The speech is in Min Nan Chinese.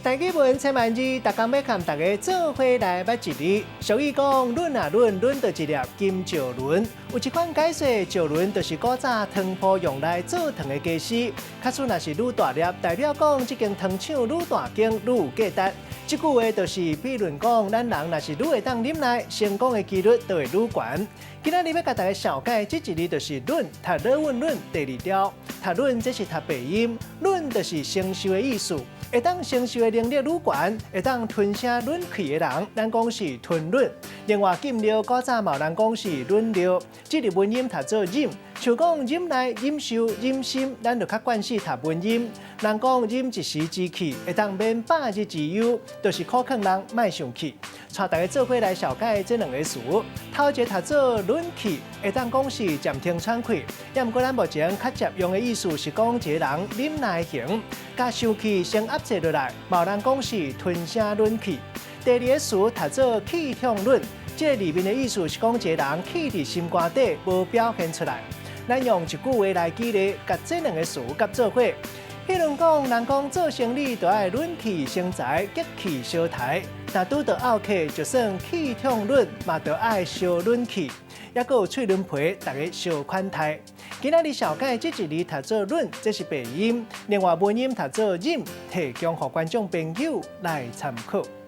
台語文千萬字，逐工欲共大家做伙來捌一字。俗語講，忍啊忍，忍著一粒金石輪。有一款解說，石輪就是古早糖鋪用來做糖的家私。假使若是愈大粒，代表講這間糖廠愈大間，愈有價值。這句話就是比論講，咱人若是愈會當忍耐，成功的幾率就會愈懸。今仔日欲共大家紹介這一字就是忍，讀忍穩忍第二調。讀忍這是讀白音，忍就是承受的意思。會當承受的能力愈懸，會當吞聲忍氣的人，咱講是吞忍。另外，禁尿古早嘛有人講是忍尿，這個文音讀做忍，像講忍耐、忍受、忍心，咱就較慣勢讀文音。人講忍一時之氣，會當免百日之憂，就是苦勸人莫生氣。帶大家做伙來紹介這兩个詞，頭一个讀做忍氣，會當講是暫停喘氣。也毋過咱目前較常用的意思是講一个人忍耐型，共生氣先壓制落來，嘛有人講是吞聲忍氣。第二个詞讀做氣痛忍，這个裡面的意思是講一个人氣佇心肝底，無表現出來。咱用一句話來舉例，共這兩个詞佮做伙。彼如講，人講做生理就愛忍氣生財，激氣相刣。若拄著漚客，就算氣痛忍，嘛著愛相忍氣。猶閣有喙輪皮，逐家相款待。今仔日紹介這一字讀做忍，這是白音；另外文音讀做忍，提供予觀眾朋友來參考。